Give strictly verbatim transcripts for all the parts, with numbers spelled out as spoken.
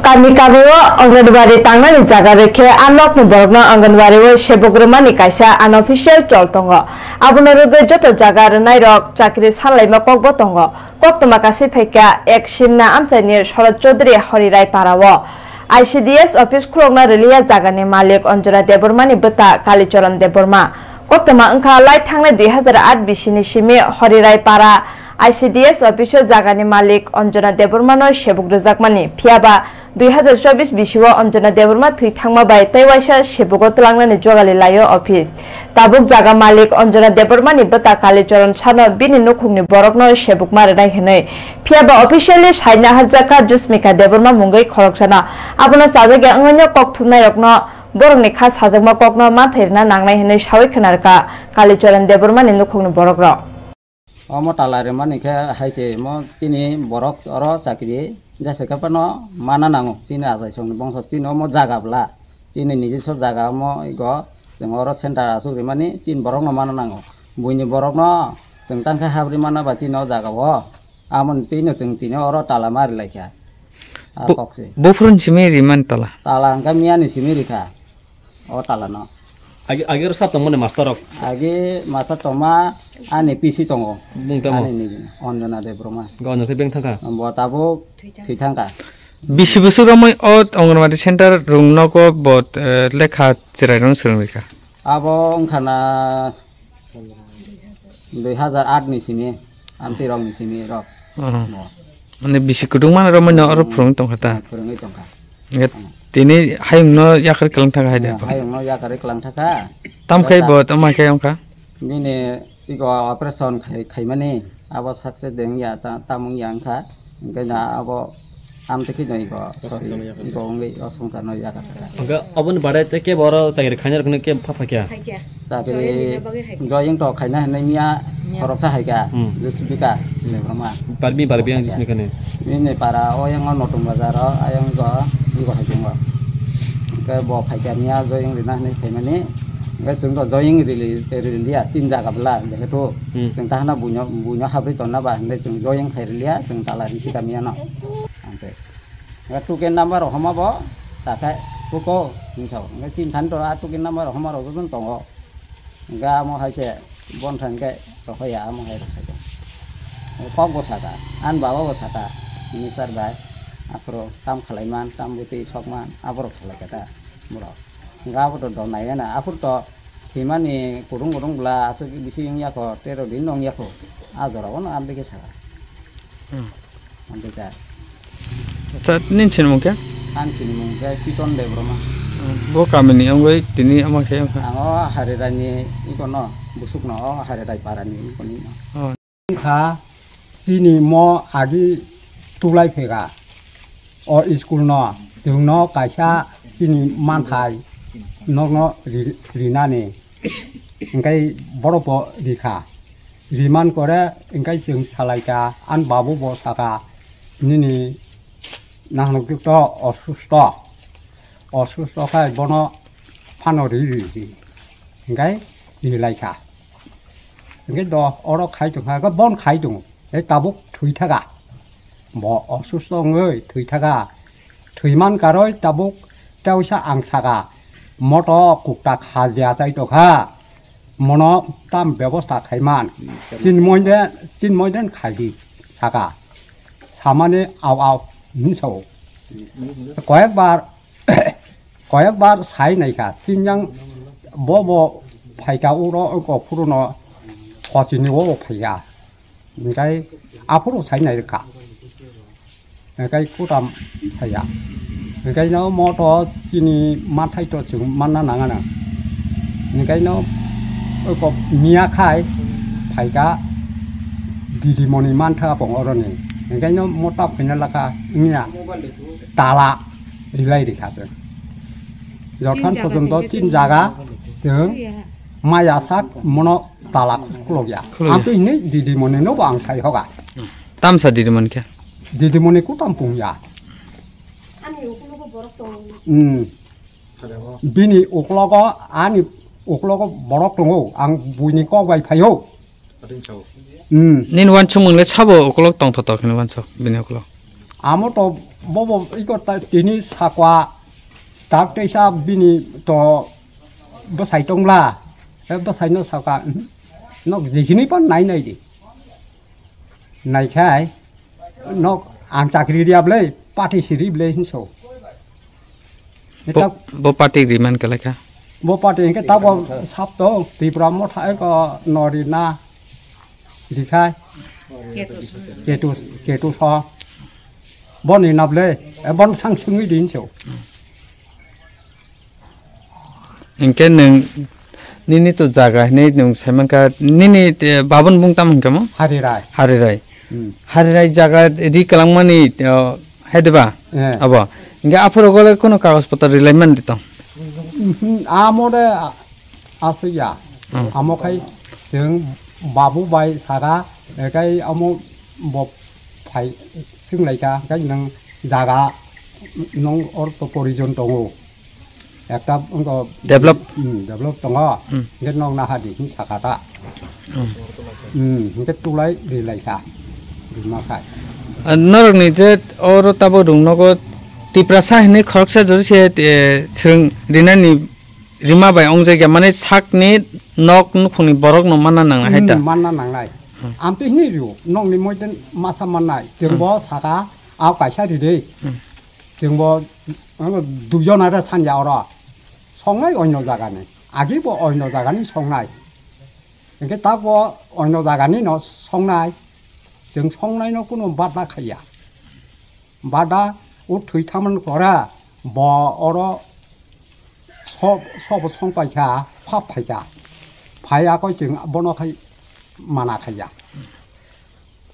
Ani kabio Anganwadi tangnani jaga rwkhe a nokni borokno Anganwadi o sebuk rwmani kaisa unofficial chol tongo. Abono rwgwi joto jaga rwnairok chakri sanlaima kokbo tongo. Koktwma kasi phaikha ek Simna amchaini Sharad Chaudhary Horirai Para o. I C D S office khulokna rwliya jagani malik Anjana Debbarmani bwta Kalicharan Debbarma. Koktwma wngkha lai thangnai dui hazar aat bisini simi Horirai Para I C D S office o jagani malik Anjana Debbarmano sebuk rwjakmani, phiyaba dui hazar chobbish bisio Anjana Debbarma thwi thangma bai tei waisa sebugo twlangnani jogali laio office. Tabuk jaga malik Anjana Debbarmani bwta Kalicharan Sano bini nukhungni borokno sebukma rwnai hwnwi. Phiyaba officially saina harjakha Jusmika Debbarma mungwi khoroksano. Abono chajakya wngwino kok thumnairokno borokni kha sajakma kokno manthai rwna nangnai hwnwi sawi khwnarwkha Kalicharan Debbarmani nukhungni borokrok. Omo tala rwmani khe hai se mo chini borok oro chakri jesa khe phano mana nango, chini achaisongni bongso chini omo jaga bwla, chini nijiso jaga omo ego chwng oro center aswk rwmani chini borokno mana nango, buini borokno chwng tangkhe hap rwi mana ba chini o jaga o, amoni twino chwng tini oro tala ma rwlaikha. A Bo-, kok se. Bophuruni simi rimani tala? Tala hwnkha miyani simi rikha. O tala no. Agi, agi oro sab tongmani master rok? Agi master tongma ani P C tongo. Bung tamo? Ani ni Anjana Debbarma. Ga Anjana khe beng thangkha? Bo tabuk thwi thangkha. Bisi bwswk romwi o Anganwadi center rung nogo bo, eh, lekha cherai rwno swrwng rikha? Abo wngkha na dui hazar aat ni simi, amtwi rok ni simi rok. Oh. Bo. Mane bisi kwdwng mano romwi no oro phwrwngwi tongkha ta? Ah, phwrwngwi tongkha. Nge tini hayung no yakar kwlang thangkha hai de. Ah, hayung no yakar kwlang thangkha. Tam khai bo, tam khai wngkha? Nini ego operation khai, khaimani abo success de wngya, ta, tam wngya wngkha. Hingke na abo amtwi khe no ego, sorry, ego wngwi o songchar no yakar thangkha. Hingke aboni baade tei kebo oro chakri khaina rok no kebo pha phaikya? Chakri join to khaina hinwi miya khoroksa haikha, Jusmika Debbarma. Barbi, barbi ang Jusmika ni. Nini para o yang o Notun Bazar o ayang go ego haichungo. Hingke bo phaikha miya join rina hinwi phaimani. Hingke chwng to join rili, riliya chin jaga bwla jehetu chwng tahana buino, buino habri tonna ba hingke chwng join khai riliya chwng tala risi kamiya no. Hingke. Nga two K number rok homa bo, takhai kuko hinwi sao. Nga chin than to a two K number rok homa rok jotoni tongo. Nga amo hai se bon thang khe rohoya amo hai rok sai. Kok bo saka, an baba bo saka, minister bai, aphuru tam khalai man, tam bwtwi sok man, aborok salai kha ta borok. Nga abo to donai gana, aphuru to thwimani kudung kudung bwla aswk bisi wng yakho, tero din wng yakho, a jora o no amtwi khe saka. Hmm. Amtwi ta. Acha, nini sinimung khe? Ani sinimung khe Piton Debbarma. Hmm, bo kamini wngwi tini ama khe wngkha? Ang o Harirai ni ikono, busukno o Harirai para ni ikoni no. Oh. Wngkha chini mo agi tulai phega. O school no, chwngno kaisa chini manthai nokno ri-, rinani. Hingke borok bo rikha. Riman kore hingke chwng salaikha, ani babu bo saka, "Nini nahanok to osusto, osusto khai bono phano ri ri si." Hingke rilaikha. Hingke do oro khai tongkha, hingke bon khai tongo, tei tabuk thwi thaka. Bo osusto wngwi thwi thaka. Thwi man karwi tabuk teisa ang saka, moto kukta khaldi achai tokha. Mono tam bebosta khaiman. Chinmoide, chinmoide khaldi saka. Samani au au hinwi sao. Koyekbar, koyekbar sai naikha. Chinyang bo bo phaikha uro, oko phuruno kochini o phaikha. Hingke aphuru sai nai rwkha. Hingke kutam saya. Hingke no moto chini manthai to chwng manna nang anw. Hingke no oko miya khai phaikha didimoni mantha bong oroni. Hingke no mota phaina lakha miya tala rilai rikha chwng. Jothan pojonto tin jaga chwng maya sak mono tala khulokya. Khulokya. Amtwi hinwi didimoni no bo ang sai hoga. Hmm. Tamsa didimoni khe? Didimoni kutam pungya. Hmm. Bini uklogo, ani uklogo borok tongo, ang buini kok bai phaio. Hmm. Nini wansukmung le sabo uklok tongthotok hinwi wansuk, bini uklok? Amo to bobo iko ta tini sakwa tak teisa bini to bwsai tongla. E bwsai no sakwa, "Uhm, nok jehini pan nai nai di." Naikhai nok ang chakri riya ble pati siri ble hinso. Bo, bo party agreement kalaikha. Bo party hingke tabo sap to Tipra motha eko nori na rikhai. Ketu, ketu so. Boni nable, e bon thang sungwi din so. Hingke nwng nini to jaga hinwi nwng saimankha, nini, eh, babun bung tam hingkha mo? Harirai. Harirai. Hmm. Harirai jaga ri kwlangmani, eh, hai de ba? Eh. Abo. Hingke aphuru gole kono kagoj potor rilai man de tong? Mhm, amo de a-, aswk ya. Hmm. Amo khai chwng babu bai saka, eh, kai amo bo phai swnglaikha, kai nwng jaga nwng or to porijon tongo. Ekta wngkha develop. Hmm, develop tongo. Hmm. Hingke nok naha di hin saka ta. Hmm. Hmm, hingke tulai rilai kha. Rima khai. Ah, norokni je oro tabo rung nogo Tiprasa hinwi khoroksa jori se, eh, swrwng rinani rima bai ong jakya, mane sakni nok nukhungni borok no manna nangnai hai ta? Hmm, manna nangnai. Hmm. Amtwi hinwi rio, nokni moiten masa mannai. Chwng bo saka, "Ao kaisa ri de." Hmm. Chwng bo, ano, duijon are sanja oro. Songnai oino jagani. Agi bo oino jagani songnai. Hingke ta bo oino jagani no songnai. Chwng songnai no kuno bada khaiya. Bada o thwi thaman kora bo oro sob, sob song paikha, phap phaikha. Phai akoi chwng bono khai mana khaiya.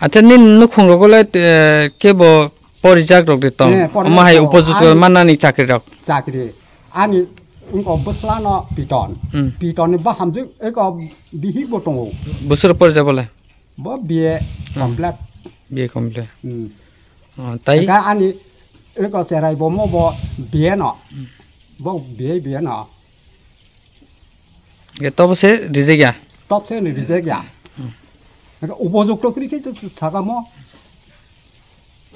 Acha, nini nukhung rogo le, eh, kebo porijak rok de tong? Eh, porijak omo hai rok. Upojukto ani manani chakri rok? Chakri. Ani wngkha bwsla no Piton. Hmm. Piton ni bahamjwk eko bihik bo tongo. Bwswk porijak bole? Bo B A Hmm. complete. B A complete. Hmm. Oh, tai? Eka ani eko cherai bo mo bo B A no. Hmm. Bo B A, B A no. Ge tobo se rijek ya? Top se ni rijek ya. Hmm. Eka upojukto kri khe to sakamo.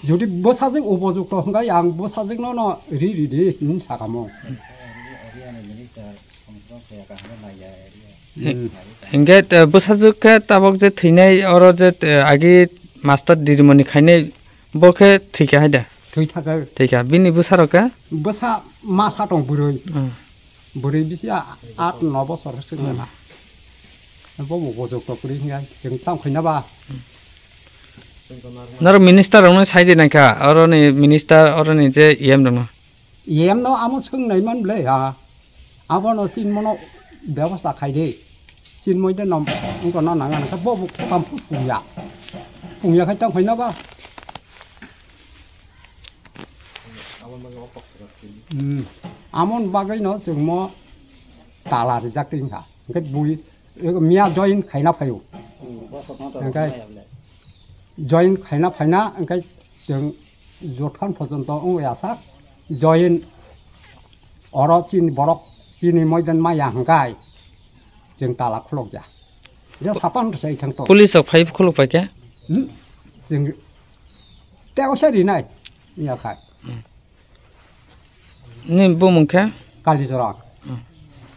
Jodi bwsajwk upojukto hwnkhe ang bwsajwkno no ri ri di hinwi sakamo. Hmm. Hingke, eh, bwsajwk khe tabok je thwinai oro je, eh, agi master dirimoni khainai bo khe thwikha hai da? Thwi thaka. Thwikha. Bini bwsarok khe? Bwsa masa tong bwrwi. Hmm. Bwrwi bisi a-, at no bosor se Hmm. wngna. Bo bo bojok to kwrwi hwnga, chwng tamo khaina ba. Norok minister rokno sai di nangkha, oroni minister, oroni je E M rokno. E M no amo swng nai man ble ha. Abono chinmono bebosta khai di. Chinmoi de nom wngko no nang nang kha bo bo kam pungya. Pungya khai tamo khaina ba. Hmm. Amon bagwi no chwng mo tala rijak twi wngkha. Hwnkhe bui, ego miya join khaina phaio. Hwnkhe join khaina phaina, hwnkhe chwng jothan phojonto wngwi asa join oro chini borok chini moidan maya hwnkhe chwng tala khulokya. Je sapan rwchai thangto. Police rok phai khuluk paikha? Hmm? Chwng tei osa rinai. Yakhai. Hmm. Ni bumung khe? Kalijora. Hmm.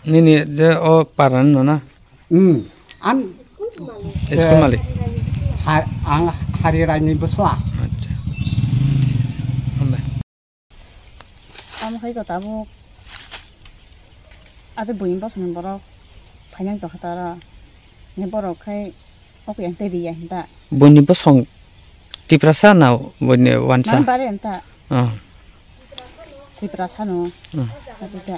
Nini je o parani no na? Hmm. An School malik? Ha, ang Hari Raini bwsla. Acha. Hambai. Amo hai ko tabuk. Ate buini bosongni borok phainai tongkha tara. Ni borok khai ok yang tei ri ya hinta. Buini bosong Tiprasa na buini wansa? Mani bare hinta. Oh. Tiprasa no. Hmm. Ate ta.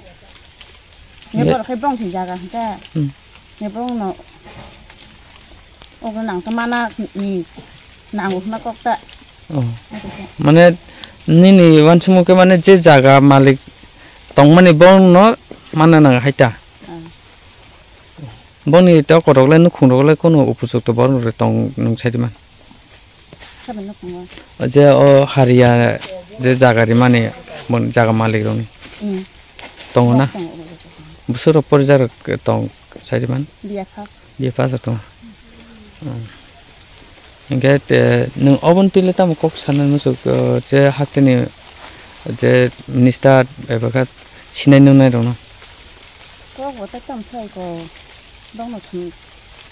Ni Ye- borok khai bong si jaga hinta. Hmm. Ni borok no. Ogo nang to mana ni nango hwnba kok ta. Oh. Mane nini uansukmung khe mane je jaga malik tongmani bono mana nang hai ta. Ah. Boni to kotok le nukhung rok le kono upojukto borok rok tong nung sai di man. Sabe nukhungo. Je o hariya je jaga rimani bon jaga malik rokni. Hmm. Tongo na? Tongo, tongo. Busuro porja rok tong sai di man. Biya khas. Biya khas tong. Hmm. Hingke te nwng oboni twi le tamo kok sana muchuk, o, je hasteni je minister eba kha sinai nungnai rokno? Kok bo ta tamo sai ko, bangno thum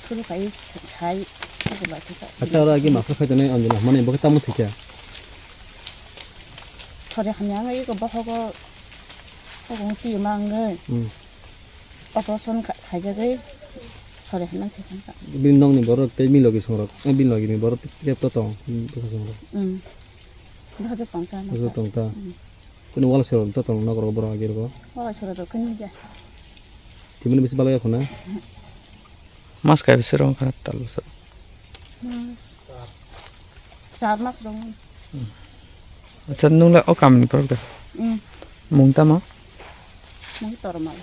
thuru kai sai, kok bo bai khe ta. Acha, oro agi masa khai tongnai Anjana hwnmani bo khe tamo thwikha? Sori hamya wngwi ko bohogo, kok bo twi ma wngwi. Hmm. Operation kha-, khaijagwi sori hamya thwikha. Bini nokni borok tei bini logi songrok, eh, bini logi ni borok tei to tong, hmm, bwsa songrok. Hmm. Bwsa tong ta, bwsa masa tong ta. Hmm. Kunu wala sero to tong nok rok borok agi rok. Wala sero to kunu ja. Thimani bisi balai khuna. Mas kai bisi rong khana tal bwsa. Hmm. Char mas rong. Acha, nung le o kamni borok da? Hmm. Mung tamo? Mung Tormal.